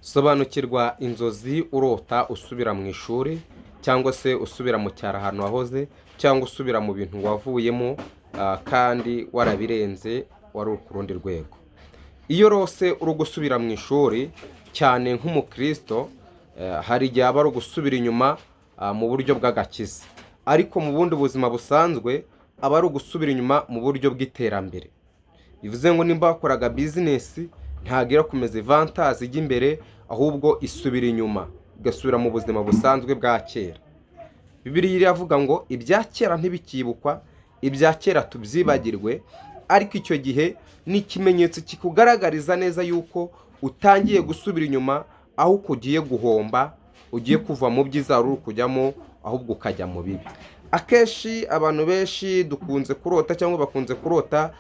Sobanukirwa inzozi urota usubira mu ishuri, cyangwa se usubira mu cyaro ahantu wahoze, cyangwa usubira mu bintu wavuyemo kandi warabirenze, wari uri ku rundi rwego. Iyo urose uri gusubira mu ishuri, cyane nk'umukristo, hari igihe aba ari ugusubira inyuma mu buryo bw'agakiza, ariko mu bundi buzima busanzwe aba ari ugusubira inyuma mu buryo bw'iterambere. Bivuze ngo nimba wakoraga business, ntabwo irakomeza ivantazi ijya imbere, ahubwo isubira inyuma, igasubira mu buzima busanzwe bwa kera. Bibiliya iravuga ngo ibya kera ntibikibukwa, ibya kera tubyibagirwe. Ariko icyo gihe ni ikimenyetso kikugaragariza neza yuko utangiye gusubira inyuma, aho ugiye guhomba, ugiye kuva mu byiza wari uri kujyamo, ahubwo ukajya mu bibi. Akenshi abantu benshi dukunze kurota, cyangwa bakunze kurota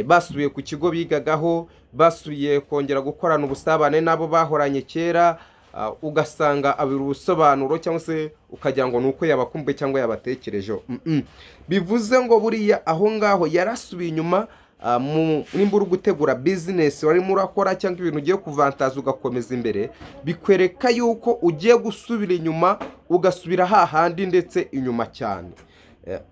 basubiye ku kigo bigagaho, basubiye kongera gukorana ubusabane n'abo bahoranye kera, ugasanga abura ubusobanuro, cyangwa se ukagira ngo ni uko yabakumbuye cyangwa yabatekerejeho. Bivuze ngo buriya aho ngaho yarasubiye inyuma. Nimba uri gutegura business warimo urakora, cyangwa ibintu ugiye kuvantaza ugakomeza imbere, bikwereka yuko ugiye gusubira inyuma, ugasubira hahandi ndetse inyuma cyane.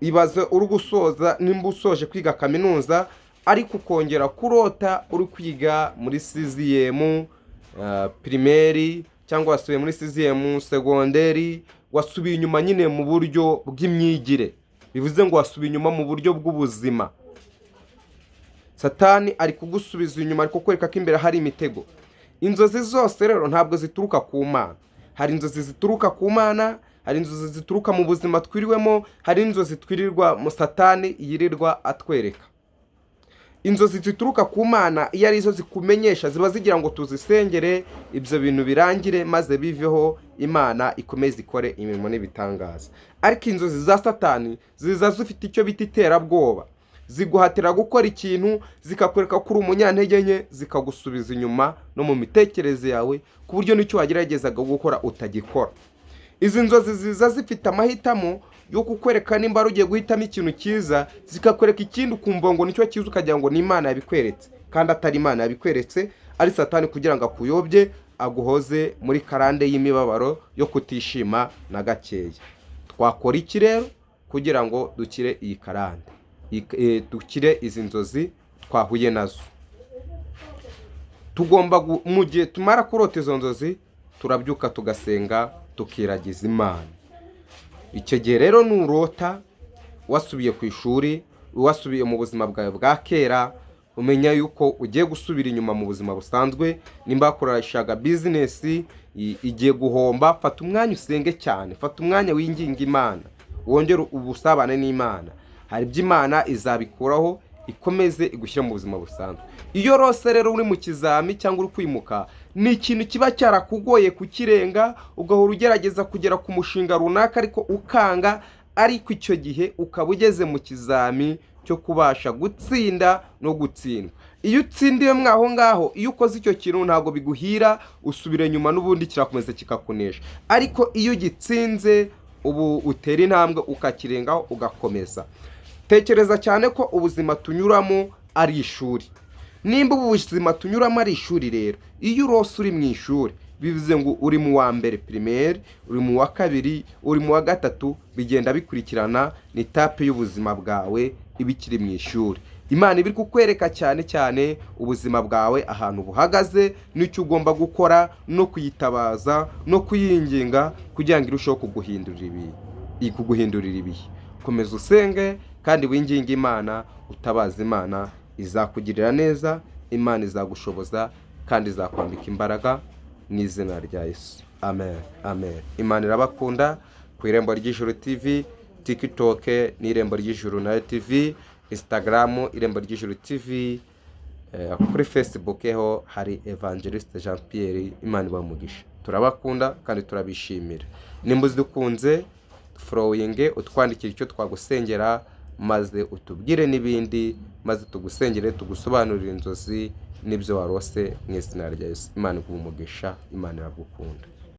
Ibaze uri gusoza, nimba usoje kwiga kaminuza, ariko ukongera kurota uri kwiga muri sixième primaire, cyangwa wasubiye muri sixième secondaire, wasubiye inyuma nyine mu buryo bw'imyigire. Bivuze ngo wasubiye inyuma mu buryo bw'ubuzima. Satani ari kugusubiza inyuma, ari kukwereka ko imbere hari imitego. Inzozi zose rero ntabwo zituruka ku Mana. Hari inzozi zituruka ku Mana, hari inzozi zituruka mu buzima twiriwemo, hari inzozi twirirwa mu Satani yirirwa atwereka. Inzozi zituruka ku Mana, iyo ari zo zikumenyesha, ziba zigira ngo tuzisengere, ibyo bintu birangire maze biveho, Imana ikomeze ikore imirimo n'ibitangaza. Ariko inzozi za Satani ziza zifite icyo bita iterabwoba, ziguhatira gukora ikintu, zikakwereka ko uri umunyantege nke, zikagusubiza inyuma no mu mitekerereze yawe, ku buryo n'icyo wageragezaga gukora utagikora. Izi nzozi ziza zifite amahitamo yo kukwereka nimba wari ugiye guhitamo ikintu cyiza, zikakwereka ikindi ukumva ngo nicyo cyiza, ukagira ngo ni Imana yabikweretse, kandi atari Imana yabikweretse, ari Satani kugira ngo akuyobye, aguhoze muri karande y'imibabaro yo kutishima na gakeya. Twakora iki rero kugira ngo dukire iyi karande, dukire izi nzozi twahuye nazo? Tugomba, mu gihe tumara kurota izo nzozi, turabyuka tugasenga, tukiragiza Imana. Icyo gihe rero nurota wasubiye ku ishuri, wasubiye mu buzima bwawe bwa kera, umenya yuko ugiye gusubira inyuma mu buzima busanzwe. Nimba wakoreshaga business igiye guhomba, fata umwanya usenge cyane, fata umwanya winginga Imana, wongere ubusabane n'Imana. Hari ibyo Imana izabikuraho, ikomeze igushyira mu buzima busanzwe. Iyo rose rero uri mu kizami cyangwa uri kwimuka, ni ikintu kiba cyarakugoye kukirenga, ugahora ugerageza kugera ku mushinga runaka ariko ukanga, ariko icyo gihe ukaba ugeze mu kizami cyo kubasha gutsinda no gutsindwa. Iyo utsindiwe mwaho ngaho, iyo ukoze icyo kintu ntabwo biguhira, usubira inyuma n'ubundi kirakomeza kikakunesha. Ariko iyo ugitsinze, ubu utera intambwe ukakirengaho, ugakomeza. Tekereza cyane ko ubuzima tunyuramo ari ishuri. Nimba ubu buzima tunyuramo ari ishuri rero, iyo urose uri mu ishuri, bivuze ngo uri mu wa mbere primaire, uri mu wa kabiri, uri mu wa gatatu, bigenda bikurikirana. Ni étape y'ubuzima bwawe iba ikiri mu ishuri. Imana iba iri kukwereka cyane cyane ubuzima bwawe ahantu buhagaze, n'icyo ugomba gukora, no kuyitabaza no kuyinginga kugira ngo irusheho kuguhindurira ibihe, kuguhindurira ibihe. Komeza usenge kandi winginge Imana, utabaza Imana, izakugirira neza. Imana izagushoboza kandi izakwambika imbaraga mu izina rya Yesu. Amen, amen. Imana irabakunda. Ku Irembo ry'Ijuru TV, TikTok ni Irembo ry'Ijuru nayo TV, Instagram Irembo ry'Ijuru TV, kuri Facebook ho hari Evangeliste Jean Pierre. Imana ibamugisha. Turabakunda kandi turabishimira. Nimba uzikunze, following, utwandikira icyo twagusengera, maze utubwire n'ibindi, maze tugusengere, tugusobanurire inzozi n'ibyo warose mu izina rya Yesu. Imana iguha umugisha. Imana iragukunda.